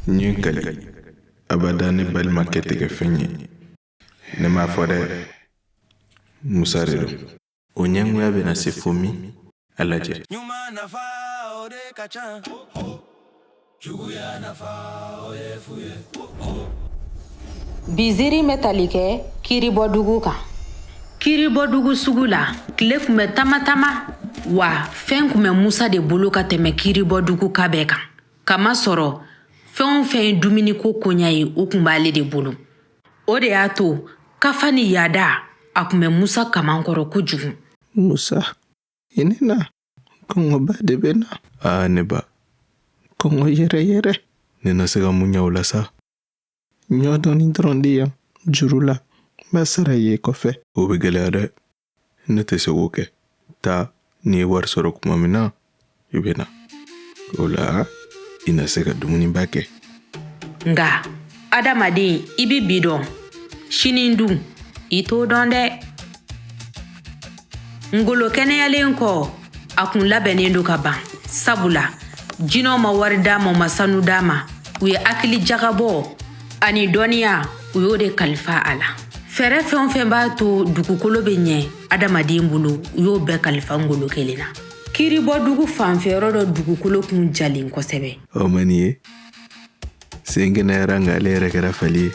N ye n kali abada ne balimakɛ tɛ kɛ fɛn ye. Ne m'a fɔ dɛ, Musa de don. O ɲɛngoya bɛna se fo min? A lajɛ. Ɲuman nafa o de ka ca, juguya nafa o ye fu ye. Bi ziiri bɛ tali kɛ kiribɔdugu kan. Kiribɔdugu sugu la, tile tun bɛ tamatama wa fɛn tun bɛ Musa de bolo ka tɛmɛ kiribɔdugu ka bɛɛ kan. Kamasɔrɔ fɛn o fɛn ye dumuniko koɲa ye, o tun b'ale de bolo. O de y'a to kafa ni yaada a tun bɛ Musa kaman kɔrɔ kojugu. Musa, i ni na. Kɔngɔba de bɛ n na. Aa ne ba. Kɔngɔ yɛrɛ yɛrɛ. Ne na se ka mun ɲɛ o la sa? Ɲɔ dɔɔni dɔrɔn di yan juru la. N b'a sara i ye kɔfɛ. O bɛ gɛlɛya dɛ. Ne tɛ se k'o kɛ. Taa, n'i ye wari sɔrɔ tuma min na, i bɛ na. O la, i na se ka dumuniba kɛ. Nka adamaden i bɛ bi dɔn sini dun i t'o dɔn dɛ. Ngolo kɛnɛyalen kɔ a kun labɛnnen don ka ban sabula jinɛw ma wari d'a ma u ma sanu d'a ma u ye hakili jagabɔ ani dɔnniya u y'o de kalifa a la fɛɛrɛ fɛn o fɛn b'a to dugukolo bɛ ɲɛ adamaden bolo u y'o bɛɛ kalifa ngolo kelen na kiribɔdugu fanfɛyɔrɔ dɔ dugukolo kun jalen kosɛbɛ O ma nin ye sen kɛnɛyara nka ale yɛrɛ kɛra fali ye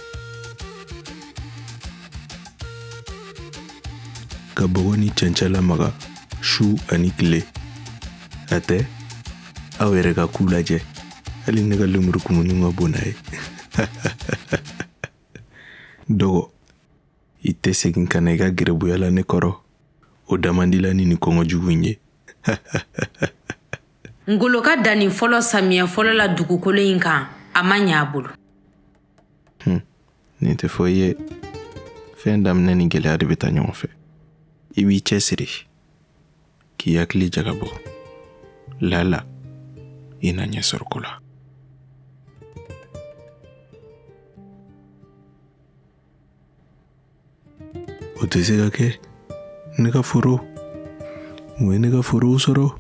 ka bɔgɔ ni cɛncɛn lamaga su ani tile a tɛ aw yɛrɛ ka k'u lajɛ hali ne ka lemurukumuni ka bon n'a ye dɔgɔ i tɛ segin ka na i ka gerebuya la ne kɔrɔ o da man di la ni nin kɔngɔ jugu in ye ngolo ka danni fɔlɔ samiyɛ fɔlɔ la dugukolo in kan a ma ɲɛ a bolo Nin tɛ fɔ i ye fɛn daminɛ ni gɛlɛya de bɛ taa ɲɔgɔn fɛ i b'i cɛsiri k'i hakili jagabɔ lala i na ɲɛ sɔrɔ ko la o tɛ se ka kɛ ne ka foro mun ye ne ka forow sɔrɔ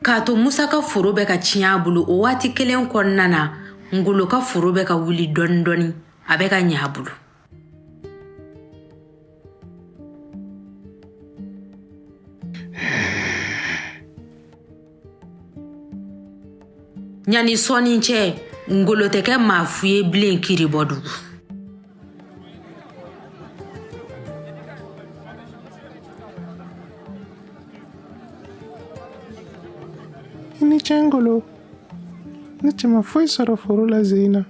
K'a to Musa ka foro bɛ ka tiɲɛ a bolo o waati kelen kɔnɔna na Ngolo ka foro bɛ ka wuli dɔɔni dɔɔni a bɛ ka ɲɛ a bolo. Ɲani sɔɔni cɛ Ngolo tɛ kɛ maa fu ye bilen kiribɔdugu. I ni ce Ngolo. Ne cɛ ma foyi sɔrɔ foro la zen in na.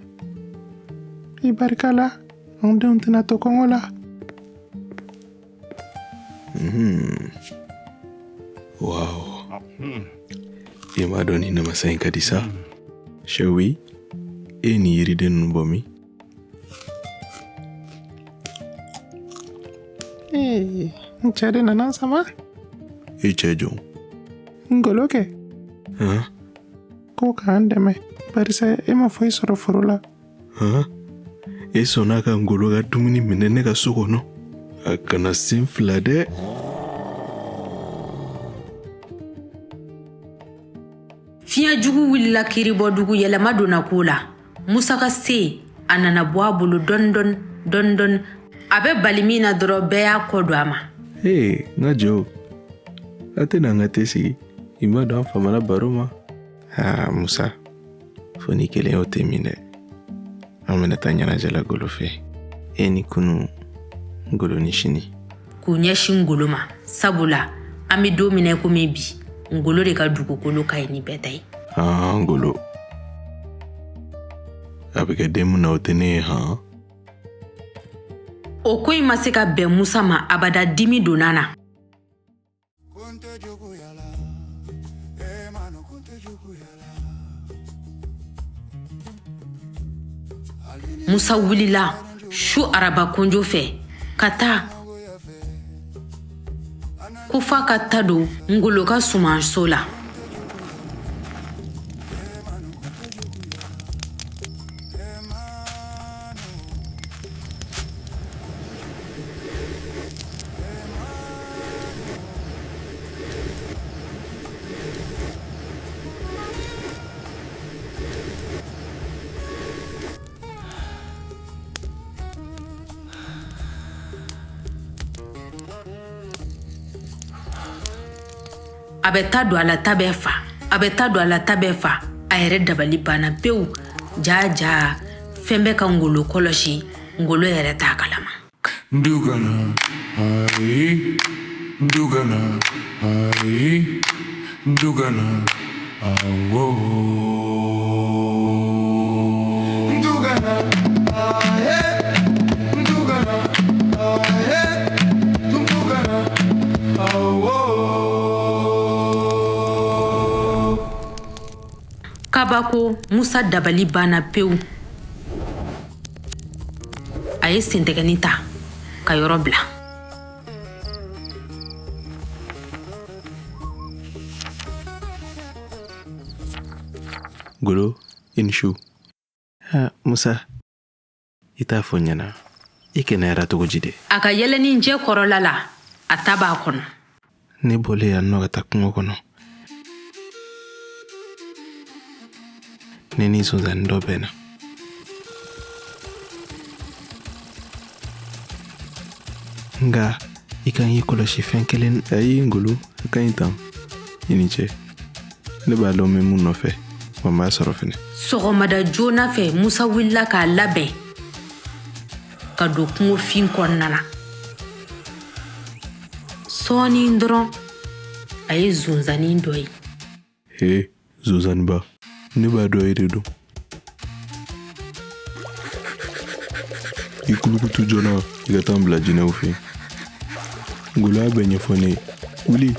I barika la, anw denw tɛna to kɔngɔ la. Wow. I m'a dɔn nin namasa in ka di sa. Sɛwi, e ye nin yiriden ninnu bɔ min? Ee, n cɛ de nana n sama. E cɛ jɔn? Ngolo kɛ. Han? Ko k'an dɛmɛ barisa e ma foyi sɔrɔ foro la. Han? E sɔnna ka Ngolo ka dumuni minɛ ne ka so kɔnɔ? A kana sen fila dɛ. Fiɲɛ jugu wulila kiribɔdugu yɛlɛma donna ko la. Musa ka se a nana bɔ a bolo dɔɔni dɔɔni dɔɔni dɔɔni. A bɛ bali min na dɔrɔn bɛɛ y'a kɔ don a ma. Ee, n ka jɔw, a tɛna an ka te sigi. I m'a dɔn an famana baro ma. Aa Musa, fo n'i kelen y'o te min dɛ. An bɛna taa ɲɛnajɛ la Golo fɛ. E ni kunu, Golo ni sini. K'u ɲɛsin Ngolo ma sabula an bɛ don min na komi bi Ngolo de ka dugukolo ka ɲi ni bɛɛ ta ye. Aa Ngolo, a bɛ kɛ den mun na o tɛ ne ye han. O ko in ma se ka bɛn Musa ma abada dimi donna na. Musa wulila su araba konjo fɛ ka taa ko f'a ka ta don Ngolo ka sumanso la. A bɛ ta don a la ta bɛ fa, a bɛ ta don a la ta bɛ fa. A yɛrɛ dabali banna pewu. Jaa jaa, fɛn bɛ ka Ngolo kɔlɔsi, Ngolo yɛrɛ t'a kalama. Dugana, ayi, dugana, ayi, dugana, awo. Dugana, aye, dugana, aye, dugana, awo. Kabako, Musa dabali banna pewu. A ye sentɛgɛnin ta ka yɔrɔ bila. Golo, i ni su. Ha, Musa, i t'a fɔ n ɲɛna, i kɛnɛyara cogo ji de? A ka yɛlɛnin jɛ kɔrɔla la, a ta b'a kɔnɔ. Ne bɔlen yan nɔ ka taa kungo kɔnɔ, ne ni sonsannin dɔ bɛnna. Nka i kan k'i kɔlɔsi fɛn kelen. Ayi Ngolo, a ka ɲi tan. I ni ce. Ne b'a dɔn n bɛ mun nɔfɛ, wa n b'a sɔrɔ fɛnɛ. Sɔgɔmada joona fɛ, Musa wulila k'a labɛn ka don kungo fin kɔnɔna na. Sɔɔni dɔrɔn, a ye zonzannin dɔ ye. He, zonzanniba, ne b'a dɔn e de don. I kulukutu joona, i ka taa n bila jinɛw fɛ yen. Ngolo y'a bɛɛ ɲɛfɔ ne ye. Wuli.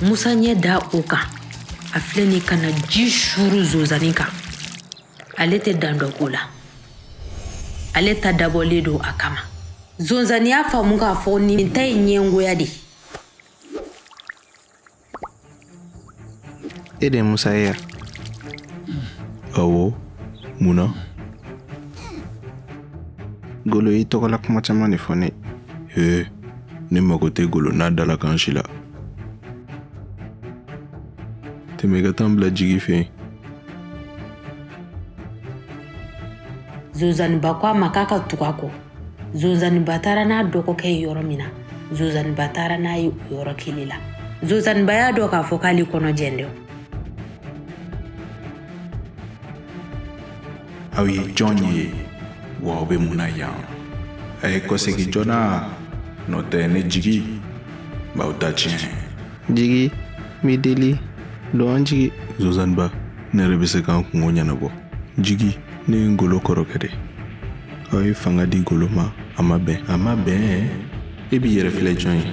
Musa ɲɛ da o kan, a filɛ nin ka na ji suuru zonzannin kan. Ale tɛ dan dɔ ko la, ale ta dabɔlen don a kama. Zonzannin y'a faamu k'a fɔ nin ta ye ɲɛngoya de ye. E de ye Musa ye yan? Awɔ, mun na? Golo y'i tɔgɔla kuma caman de fɔ ne ye. He, ne mago tɛ Golo n'a dalakan si la. Tɛmɛ i ka taa n bila jigi fɛ yen. Zonzanniba ko a ma k'a ka tugu a kɔ. Zonzanniba taara n'a dɔgɔkɛ ye yɔrɔ min na, zonzanniba taara n'a ye o yɔrɔ kelen la. Zonzanniba y'a dɔn k'a fɔ k'ale kɔnɔ jɛn dɛ. Aw ye jɔn ye wa aw bɛ mun na yan? A ye kɔsegin joona, n'o tɛ ne jigi b'aw ta tiɲɛ. Jigi, n b'i deli, don an jigi. Zonzanniba, ne yɛrɛ bɛ se k'an kungo ɲɛnabɔ. Jigi, ne ye Ngolo kɔrɔkɛ de. Aw ye fanga di Ngolo ma, a ma bɛn. A ma bɛn? E b'i yɛrɛ filɛ jɔn ye?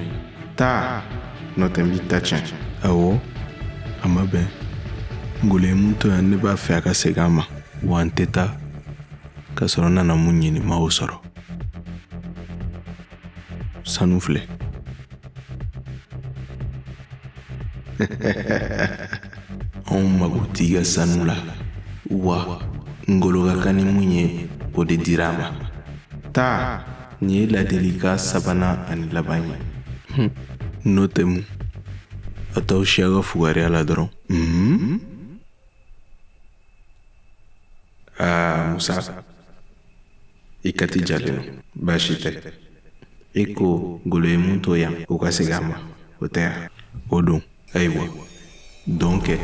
Taa, n'o tɛ n b'i ta tiɲɛ. Awɔ, a ma bɛn. Ngolo ye mun to yan, ne b'a fɛ a ka segin a ma. Wa n tɛ taa k'a sɔrɔ n nana mun ɲini n ma o sɔrɔ. Sanu filɛ. Anw mago t'i ka sanu la. Wa Ngolo ka kan ni mun ye, o de dira a ma. Taa, nin ye ladilikan sabanan ani laban ye. N'o tɛ mun, a t'aw si aw ka fugariya la dɔrɔn. Aa Musa, i kati jalen don. Baasi tɛ. E ko Ngolo ye mun to yan, o ka segin a ma, o tɛ yan? O don. Ayiwa, dɔn kɛ.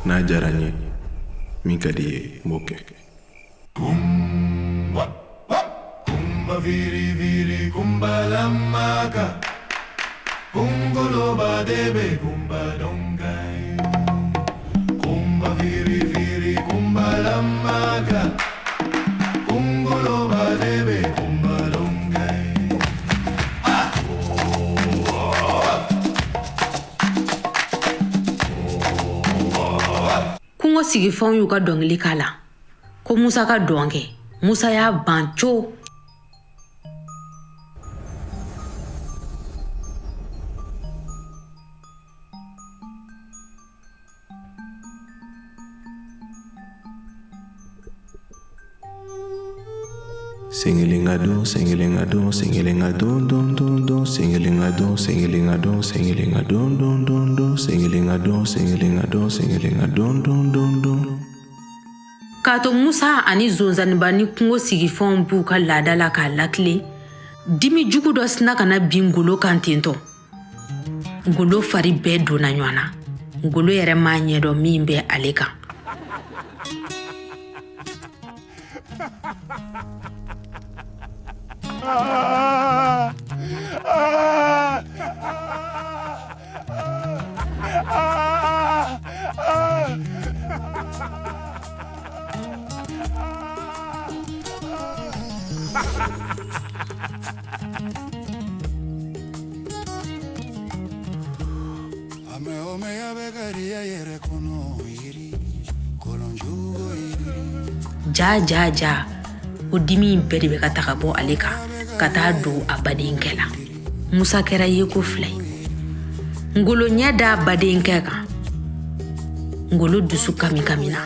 N'a diyara n ye, min ka di i ye, n b'o kɛ. Kumba, kumba viri viri kumba lamaka, kungolo debe kumba dongai. Kumba viri viri kumba lamaka, kungolo debe kumba dongai. Kungo sigifɛnw y'u ka dɔnkili k'a la ko Musa ka dɔn kɛ. Musa y'a ban co. Sen kelen ka don, sen kelen ka don, sen kelen ka don, don, don, don, sen kelen ka don, sen kelen ka don, sen kelen ka don, don, don, don, sen kelen ka don, sen kelen ka don, sen kelen ka don, don, don, don. K'a to Musa ani zonzanniba ni kungo sigifɛnw b'u ka laada la k'a lakile, dimi jugu dɔ sina ka na bin Ngolo kan tentɔ. Ngolo fari bɛɛ donna ɲɔgɔn na. Ngolo yɛrɛ m'a ɲɛdɔn min bɛ ale kan. Ja ja ja, o dimi in bɛɛ de bɛ ka ta ka bɔ ale kan ka taa don a badenkɛ la. Musa kɛra yeko fila ye. Ngolo ɲɛ da badenkɛ kan. Ngolo dusu kami kamina.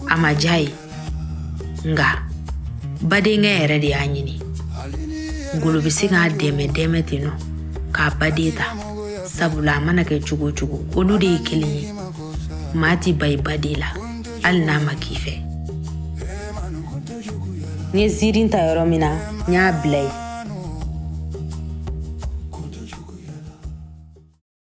A ma diya ye, nka badenkɛ yɛrɛ de y'a ɲini. Ngolo bɛ se k'a dɛmɛ dɛmɛ ten nɔ k'a baden ta, sabula a mana kɛ cogo o cogo, olu de ye kelen ye. Maa ti ba i baden la hali n'a ma k'i fɛ. N ye ziiri ta yɔrɔ min na, n y'a bila yen.